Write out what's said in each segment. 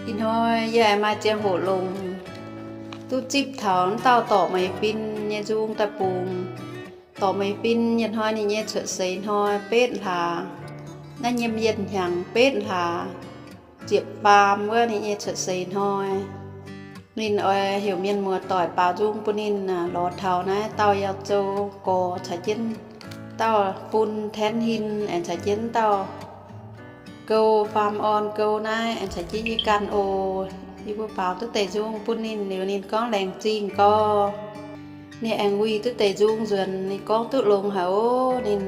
Ih hnoi yie aengx maaih ziangh hoc longx, duqv zipv taux wuov dauh dorc Meih Fin nyei nzung daaih bungx. Dorc Meih Fin, ih hnoi ninh nyei cuotv seix hnoi betv hlaax, naaiv nyei yienh hnyangx betv hlaax, ziepc faam wuov ninh nyei cuotv seix hnoi. Ninh oix heuc mienh muoz-doic baaux nzung bun ninh lorz taux naaiv dauh yaac zoux gorx caux jienv dauh fun tenv hin aengx caux jienv dauh gouv, faam orn gouv naaiv aengx caux jienv yie ganh oc. Yie mbuo baaux duqv deix nzung bun ninh liuz, ninh gorngv laengz zingh gau. Ninh aengx wuih duqv deix nzung nzuonx, ninh gorngv duqv longx haic oc. Ninh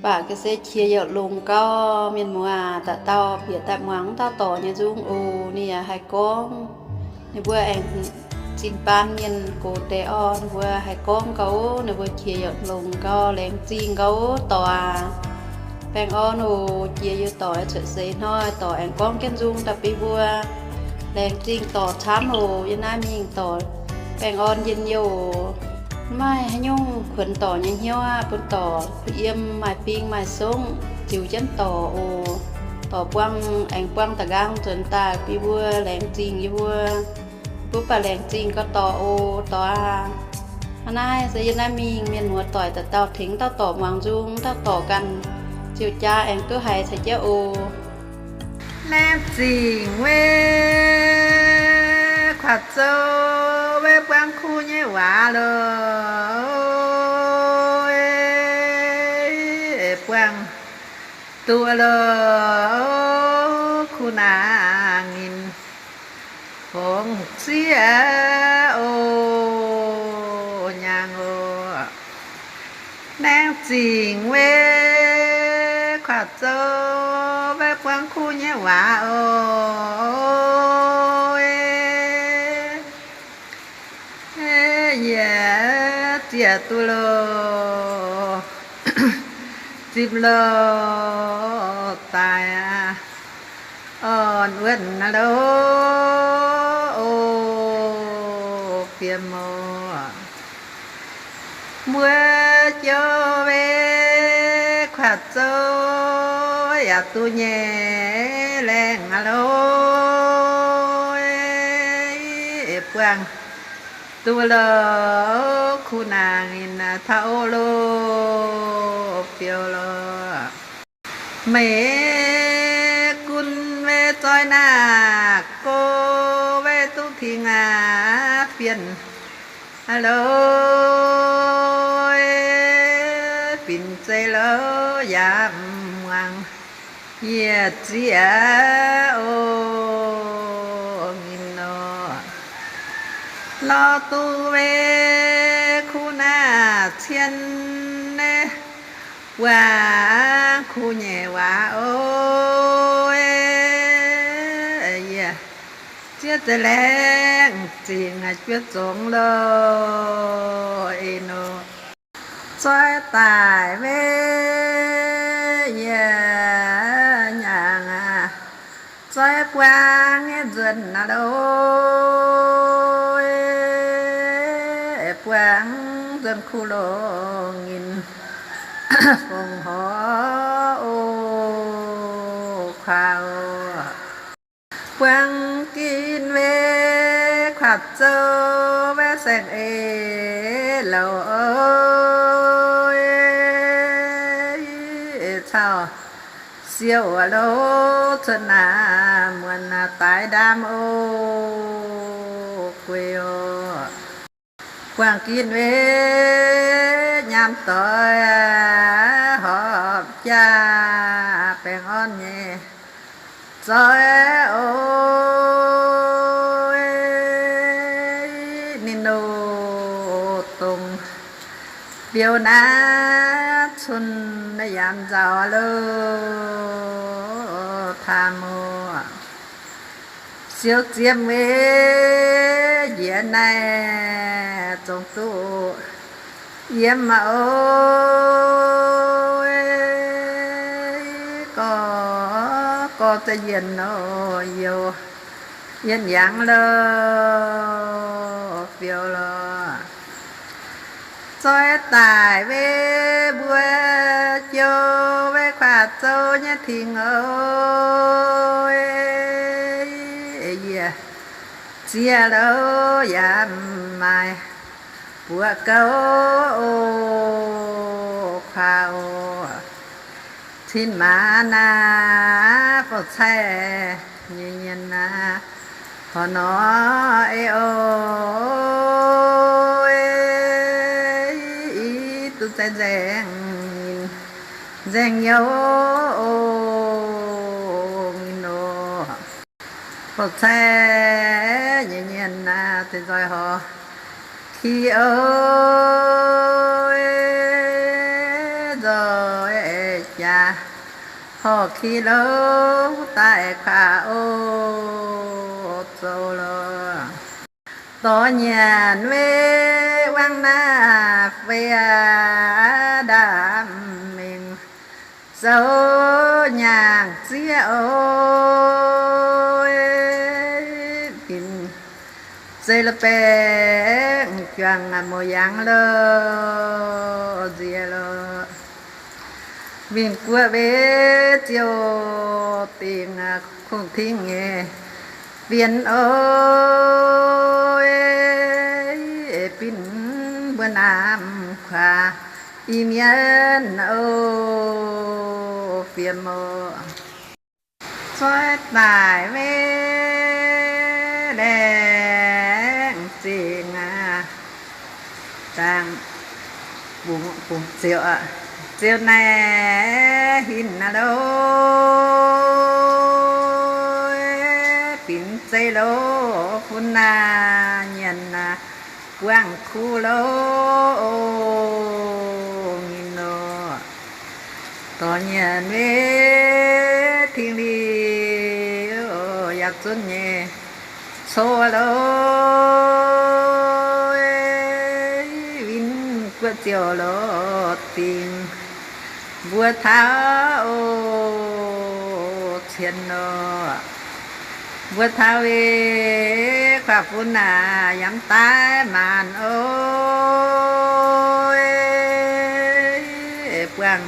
baac ga'sie qiex youc longx gau. Mienh muoz aac, dauh dauh bieqc daaih muangx wuov dauh dorc nyei nzung oc. Ninh yaac haih gorngv. Ninh mbuo aengx zinh baan mienh gox deix orn, ninh mbuo haih gorngv gau oc. Ninh mbuo qiex youc longx gau, laengz zingh gau oc dorc aac. Baengh orn oc. Jiex yie dorc cuotv seix hnoi, dorc aengx gorngv jienv nzung daaih bun mbuo. Laengz zingh dorc camv oc. Yie naaiv mingh dorc baengh orn njien-youh, maiv maaih haaix nyungc kuonx dorc nyei hnyouv aqv, bun dorc kuh yiem, maaih fing maaih songv ziux jienv dorc oc. Dorc buangh, aengx buangh da'nqaang nzuonx daaih bun mbuo, laengz zingh yie mbuo. Mbuo baac laengz zingh gau dorc oc dorc aac. Hnangv naaiv se yie naaiv mingh, mienh muoz-doic dauh dauh tengx dauh dorc muangx nzung, dauh dorc ganh ziouc jaa aengx duqv haiz caux jienv oc. Laengz zingh weic kuaatv zoux weic buangv kuv nyei waac loh, buangh duqv loh, kuv naaic nginh fongc zieqv oc, nyaangh oc. Laengz zingh weic kuaatv zoux weic buangv kuv nyei waac oc. Yie zieqv duqv loh, zipv loh daaih aqv, orn wuonv loh, o, fiem oc. Mbuo jouv weic kuaatv zoux yaac duqv nyei laengz loh, buangh duqv loh, kuv naaic nginh taux o loh, biouv loh. Meih gunv weic zoih naaic go weic duqv tengx aqv, bienh loh, binc zeiv loh, yaac muangx yie zieqv oc, nginh oc. Lorz duqv weic kuv naaic cien naaiv buangv kuv nyei waac oc. Yie zieqv deix laengz zingh juov zongx loh, eix nor zoih daaih weic yie nyaangh aqv. Zoih buangv nyei nzuonx loh, buangv nzuonx kuv loh, nginh fongc horv oc, kuaaux oc. Buangv ginv weic kuaatv zoux weic saeng-eix louc, caux siou loh, cuotv naaic muonz daaih ndaam oc, guei oc. Buangv ginv weic nyaam doic horpc jaa baengh orn nyei zoih oc. Ninh oc dongh biouv naaiv cun naaiv yaac nzauh loh, taam oc. Siou ziepc weic njiec naaiv zongh duqv yiem maah oc. Gorx, gorx za'yienc oc, youh yienh yangh loh, biouv loh. Zoih daic weic mbuo jouh weic kuaatv zoux nyei tengx oc. Ziex louh yaac maaih buoqv gouv o, kuaaux o, cin maaz naaic, fouv-caix nyei nyienx naaic, horc nor ei o, i duqv zaeng nzaeng, nzaeng youh o, nginh o. Fouv-caix nyei nyienx naaic, deix nzoih horc ki o, nzoih jaax horc ki louh daaih kuaaux o, zoux lorqc. Dorh nyanc wei wangv naaiv fei aac, ndaamv mengh zoux nyaangc zieqv o, binc zei la'baengx juangc muoz-yaangz lo, nziex lo. Winh guoqv wei ziouc dingc kungx tingv nyei fienx o, binc mbuo naamh kuaax Iu-Mienh o, fiem o. Zoih daic wei laengz zingh aac, dangh bungx ziouc, ziouc naaic hinc lo, binc zei lo, fun naaic nyanc naaic, buangh kuv lo, nginh lo. Dorh nyanc wei tingh liuz yaac zunv nyei coqv lo, winh guoqv ziouc lo, dingc mbuo taux o, cien lo. Mbuo taux wei kuaax fun naaic, yaac mv daaih maanc o, buangh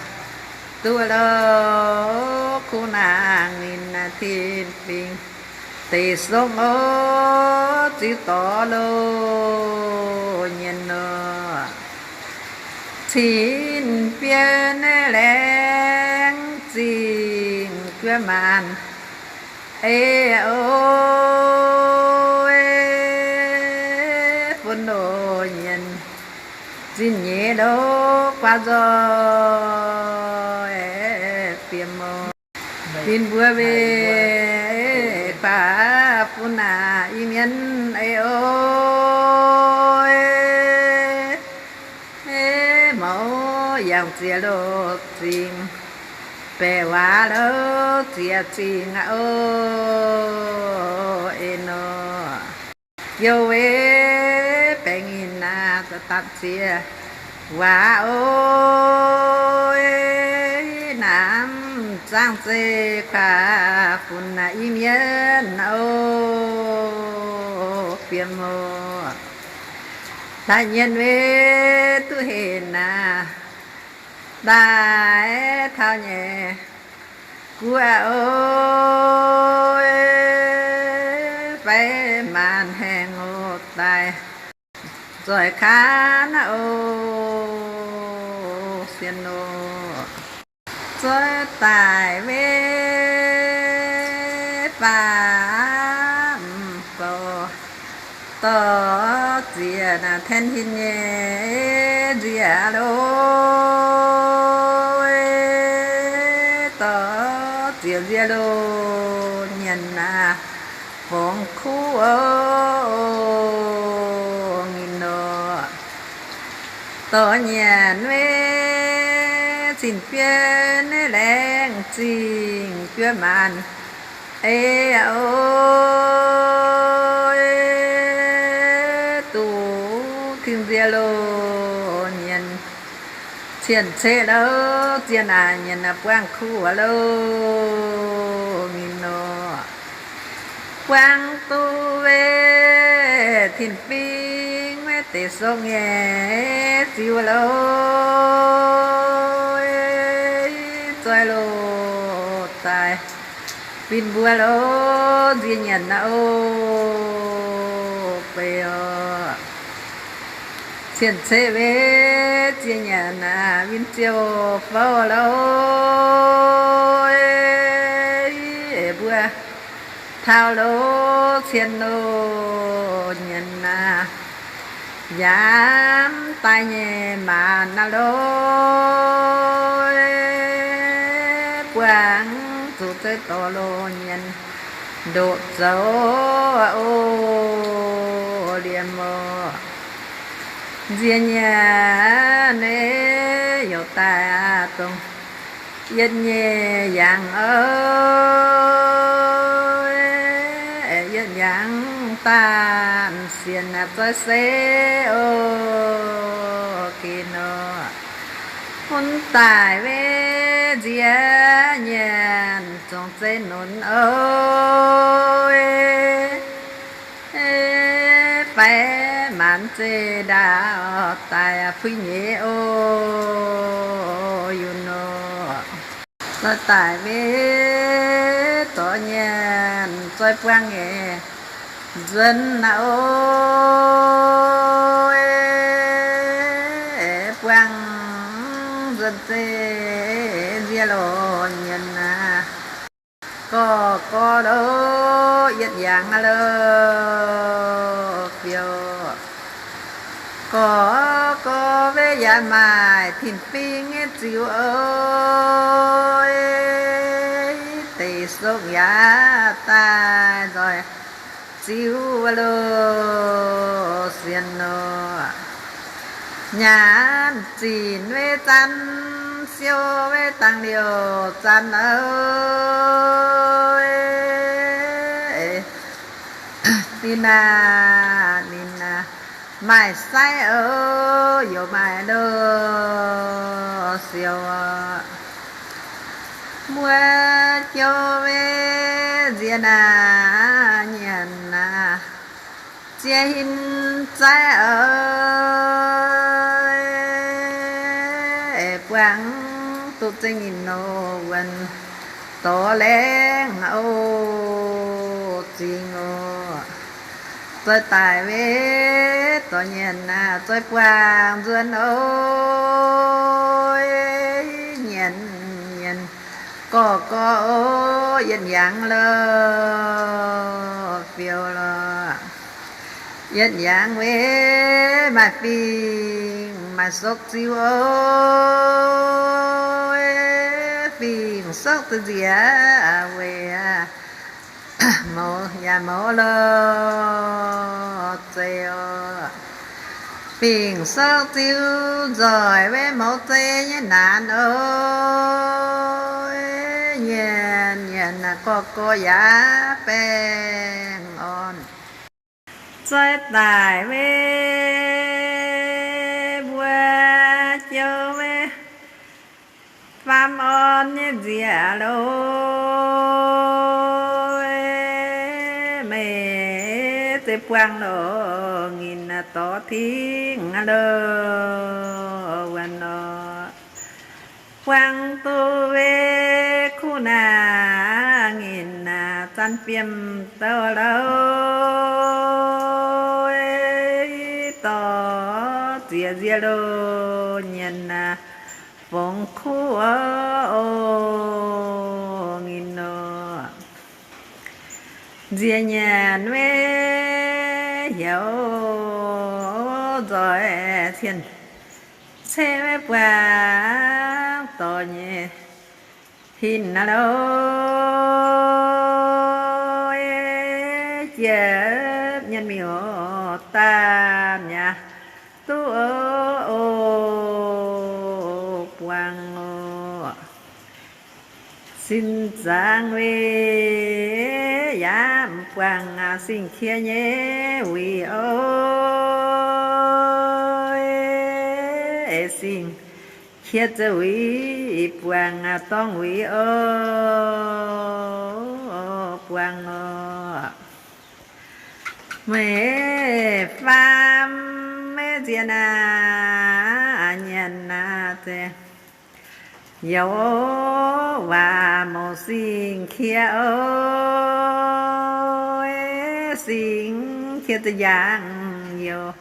duqv lo, kuv naaic ninh naaic tin-fingx deic song o, ziux dorh lo, nyienx lo. Cin-bienh laengz zingh guoqv maanc ei o, fun lo, nyienx zinh nyeic lo, guaax nzoih fiem o. Ninh mbuo wei kuaax fun naaic, Iu-Mienh ei o, mouz yangh ziex lo zingh, baeqc waac lo ziex zingh aqv o, en nor. Youh wei baengh nyinh naaic, dapv ziex waac o, naamv zaangv zeiv kuaax fun naaic, Iu-Mienh o, fiem o. Daaih nyienx wei duqv henc naaic, daaih taux nyei guoqv o, fai maanc haengh o, daaih nzoih kaanv o, sien o. Zoih daic wei faam fouc, dorh ziex naaic ten hinc nyei nziaaux lo, dorh ziex nziaaux lo, nyanc naaic fongx kuv o, nginh nor. Dorh nyanc wei cin-bienh laengz zingh guoqv maanc ei o, duqv tingx nziaaux lo, nyanc cien-ceqv lo, ziex naaic nyanc buangh kuv lo, nginh nor. Buangh duqv wei tin-fingx wei deic song nyei ziux lo, zoih lo daaih, binh mbuo lo, nzie nyanc aqv o. Beiv oc. Cien-ceqv weic ziex nyanc naaic win ziouc fouv loz, mbuo taux loz cien loz nyanc naaic, yaac mv daaih nyei maanc naaiv loz, buangh zuqc zeiv dorh loz nyanc ndoqc zoux oc, liemh oc. Nziex nyanc naaiv youc daaih dongh yietv nyei yangh oc, yietv yangh daanh sienx zoih se oc, geh nor hun daic weic nziex nyanc zongc zeiv nunc oc, fai maanc zeiv ndaauv daaih puix nyeiz oc, yunc nor. Zoih daic weic dorh nyanc zoih buangh nyei nzuonx naaiv oc, buangh nzuonx zeiv nziex loz nyanc naaic, gorx gorx loz yietv yangh naaiv loz fiou, gorx gorx weic yaac maaih tin-fingx nyei ziux oc, deic sokv yaac daaih nzoih ziux loz sienx nor, nyanc zinh weic zanc, siou weic dangh liouh zanc oc, ninh aah, ninh aah, maaih sai oc, youc maaih loz siou oc. Mbuo jouv weic nziex naaic nyanc naaic, ziex hin zaiv oc, buangh duqv zengv nyei nor wuonh dorh laengz oc, zingx oc. Zoih daic weic dorh nyanc naaic zoih buangh nzuonx oc, nyanc nyanc gorx gorx oc, yietv yangh loz fiou lorqc. Yietv yangh weic maaih fingx maaih sokv ziux oc, fingx sokv ziux nziex weic mouz yaac mouz loz zeiv oc. Fingx sokv ziux nzoih weic mouz zeiv nyei naanc oc, nyanc nyanc naaic gorx gorx yaac baengh orn. Zoih daic weic mbuo jouv weic faam orn nyei nziex loz, meih zeiv buangh loz nginh dorh tingx loz wuonh nor, buangh duqv weic kuv naaic nginh naaic zanc fiem douh loz, dorh ziex nziex loz nyanc naaic fongx kuv oc, nginh nor. Nziex nyanc weic heuc nzoih cien-ceqv weic buangh dorh nyei hin naaiv loz, jiex mienh miuc-daanh yaac duqv oc, buangh oc. Sin zaangc weic yaac buangh singx qiex nyei wuic oc, singx qiex zouv wuic buangh dorngh wuic oc, buangh oc. Meih faam maiv nziex naaic nyanc naaic zeiz youz waac mouz singx qiex oc, singx Cie za'yaangc youc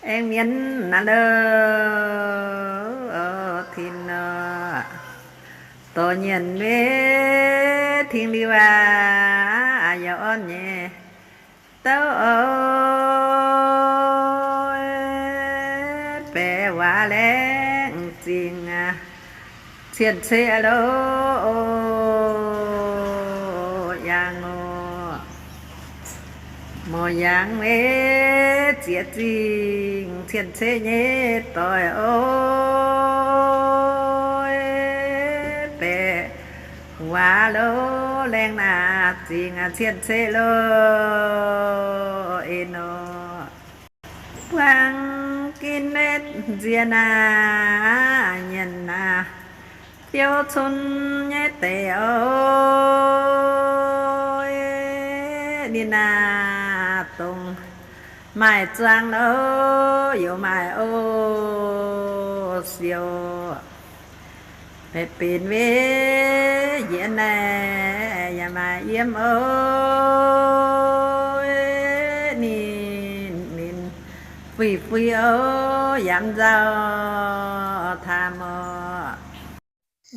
aengx mienv naaiv lo tin nor, dorh nyienh maiv tingx liuz aac, yaac orn nyei douc oix baeqc waac laengz zingh aac, cien-ceqv lo yangh oc. Morc yangh maiv zieqc zingh cien-ceqv nyei doic oix baeqc waac lo laengz naaic zingh cien-ceqv lo eix nor. Buangh ginv naaiv nziex naaic nyienh naaic, biouv cunv nyei deix oc. Ninh naaic dongh maaih zuangx lo, youc maaih o siou, baeqc benx maiv njiec naaic yaac maaih yiem oc. Ninh, ninh fui fui oc, yaac mv nzauh taamh oc.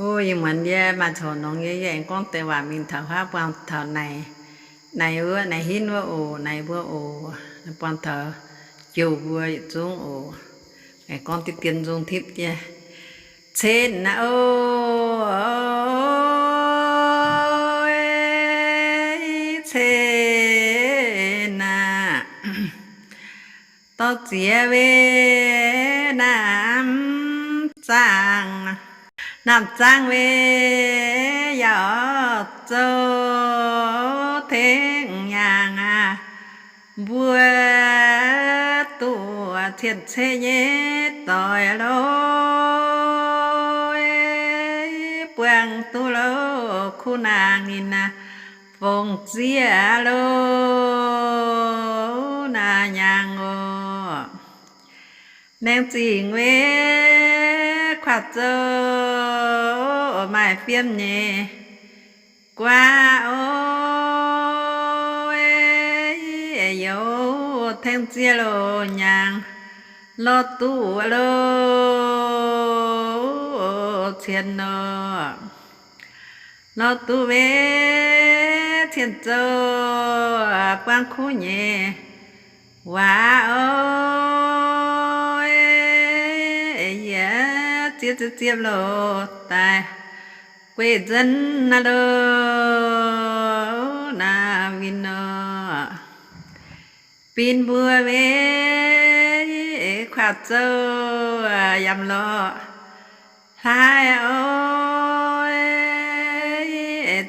O, ih muonz yie maaih coc nongx nyei, yie aengx gorngv deix waac mingh taux huaav buangh taux naaic, naaic wuov, naaic hinv wuov oc, naaic mbuo oc, buangh taux jouh mbuo yietc zungv oc. Aengx gorngv diqv dien nzung tipv jiex. Cen naaic o, cen naaic, dorh ziex weic naamh zaangv, naamh zaangv weic yaac zoux tengx yaangh aac. Mbuo duqv cien-ceqv nyei doic lo, buangh duqv lo kuv naang ninh naaic fongc zieqv lo naaic nyaangh oc. Laengz zingh weic kuaaiv zouv maaih fiem nyei guaav oc. Youz tengx zieqv lo nyaangh lorz duqv lo cien nor. Lorz duqv weic cien zouv buangv kuv nyei waac oc. Yie zieqv zieqv zieqv lo daaih gueiv nzuonx naaiv lo naaiv win nor. Bin mbuo weic kuaaiv zouv yaac lorz hlaaix oc.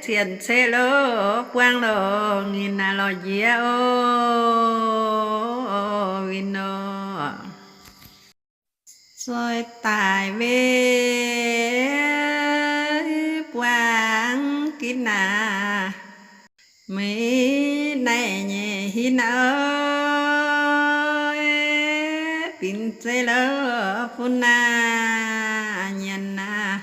Cien-ceqv lo buangv lo ninh naaic lorz njiec oc win nor. Zoih daic weic buangv ginv naaic, meix naaic nyei hinv oc. Binc zeiv lo fun naaic nyienx naaic,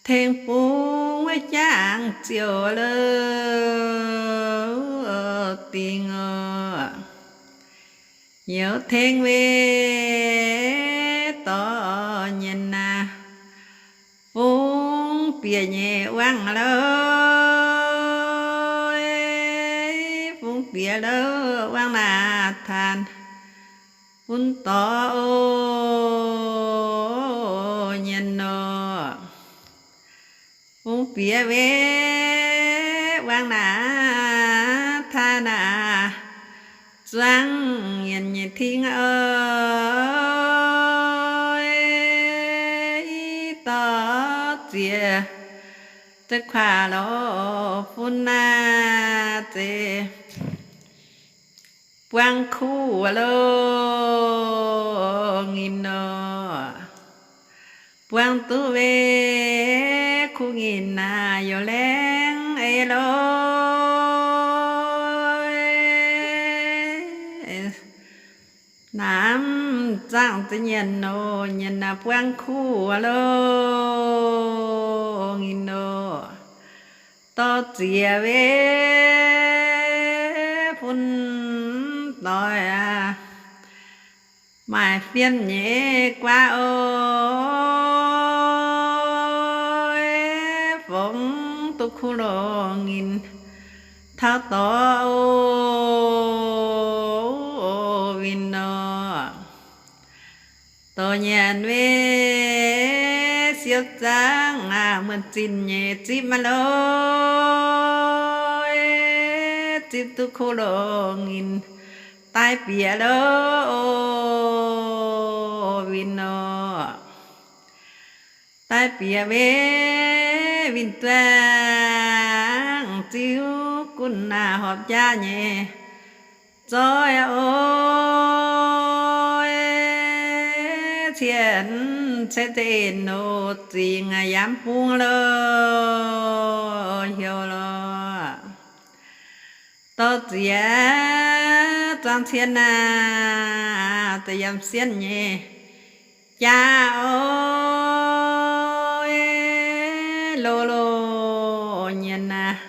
tengx bungx wuov jangx ziouc lo dingc oc. Youz tengx weic dorh nyienx naaic, bungx bieqc nyei wangv lo, bungx bieqc lo wangv naaic taanc bun dorh oc nyienx nor. Bungx bieqc weic wangv naaic taanc naaic zuangx nyienx nyei tingv oc. Dorh ziex zeiv kuaaiv lo fun naaic zeiv buangv kuv lo ngin nor. Buangv duqv weic kuv ngin naaic youz laengz eix lo. Naamh zaangv za'nyienx nor, nyienx naaic buangv kuv lo ngin nor. Dorh ziex weic fun lorz maaih fiem nyei guaav oc. Fongx duqv kuv longc nyinh taux dorc oc, winh nor. Dorh nyanc wei siou zangv aac, muonc zinh nyei zipv maiv lorz, zipv duqv kuv longc nyinh daaih bieqc lorz oc, winh nor. Daaih bieqc wei winh duangv ziux gunv naaic horpc jaav nyei zoih oc. Cien ceix zinh oc, zingh yaac mv bung lorz heuc lorz. Dorh ziex zangh cien naaic, da'yiemh sienh nyei jaa oc, loz-loz nyienz naaic,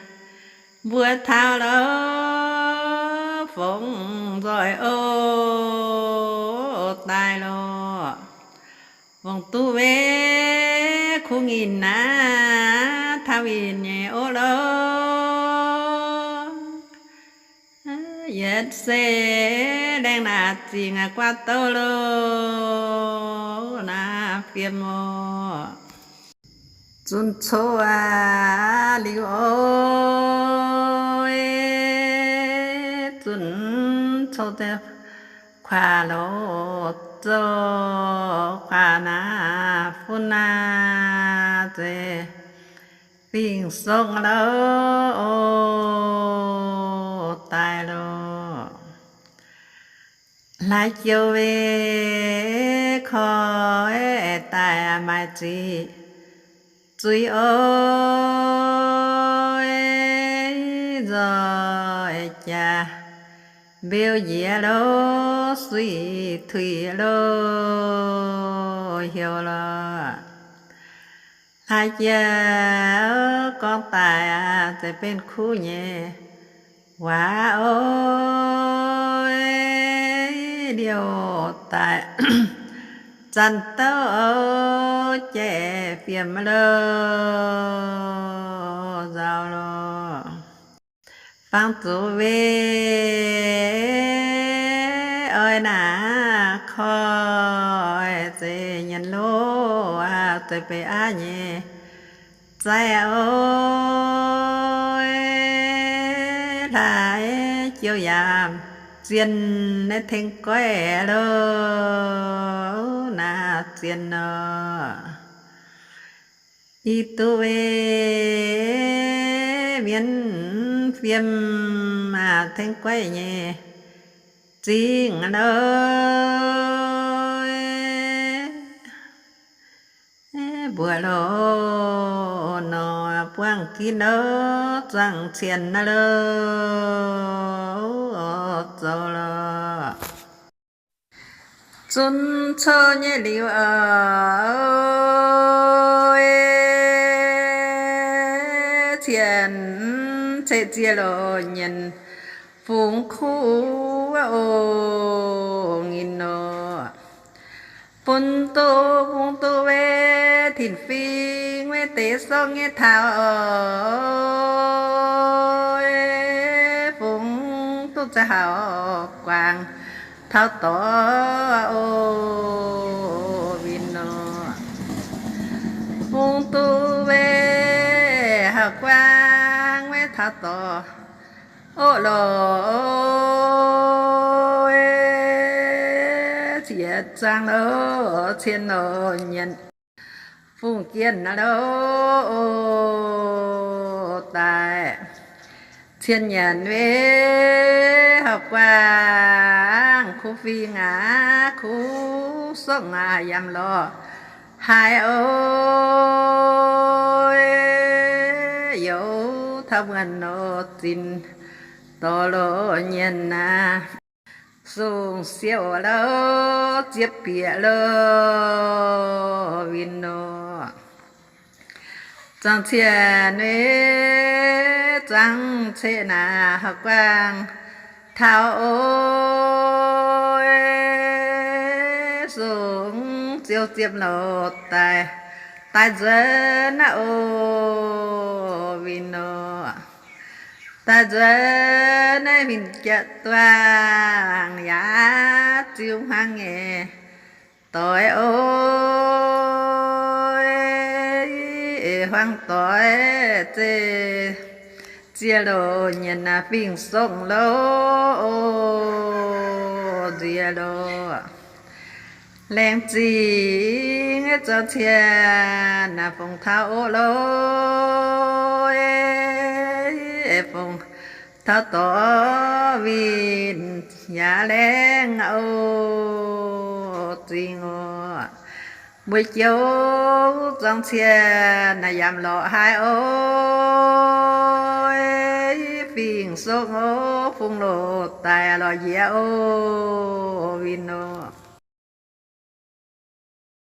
mbuo taux lorz fongc nzoih oc daaih lorz. Fongc duqv wei kuv nyinh naaiv taux winh nyei oc lorz. Yietc seix laengz naaic zingh guaav douh loh, naaiv fiem oc. Zunc cou aqv liuz oc, zunc cou deix kuaax loz zouv, kuaax naaiv fun naaiv zeiz fingx-sokng loh oc daaih loh. Hlaax joux wei koi daaih maaih ziqc zuiz oc, nzoih jaax mbeu njiec loh, suiv tuix loh heuc lorz. Hlaax jiex gorngv daaih aqv, zeiz benx kuv nyei waac oc, liouh daaih zanc douv oc, jai fiem loh nzauh loh. Fangx zuqc wei oix naaic koi, zeiz nyanc loh aqv, zeiz beiv aqv nyei zai oc, hlaax joux yaac zien naaiv tengx goiv loh, naaiv zien nor. Ih duqv wei mienv fiem aac, tengx goiv nyei zingh loh, mbuoqc loh nor buangv ginv loh, zuangx cien naaiv loh, zoux loh. Zunc cou nyei liuz oc, cien ceix ziex loz nyienz fungx kuv oc, nyinh nor. Bun duqv bung duqv wei tin-fingx wei deix sorng nyei taux oc, fungx duqv za'haux guangc taux dorc oc, winh nor. Fungx duqv wei hauh guangc wei taux dorc oc loh, ziex zaang loh, cien loh nyienz fungx jienh loh daaih. Cien nyanc wei hauh guangc kuv fingx aac, kuv sorng aac, yaac lorz haiz oc, youz taux muonc nor zinh dorh loh nyienz aac, sung siouc loh, ziepc bieqc loh, winh nor. Zangc cien wei zangc ceqv naaic hauh guangc Taux oix sung ziouc ziepc loz daaih, daaih nzuonx naaiv oc, winh nor. Daaih nzuonx naaiv winh jatv duangh yaac ziux hmuangx nyei doic oc. Hmuangx doic zeiv ziex loz nyienz naaiv fingx sokv loz oc, nziex loz. Laengz zingh zorng cien naaiv fongc taux oc loz, fongc taux dorc winh yaac laengz oc, zingh oc. Mbuo jouv zorng cien naaiv yaac lorqc haic oc, fingx sokv oc, fungx loz daaih lorqc njiec oc, winh oc.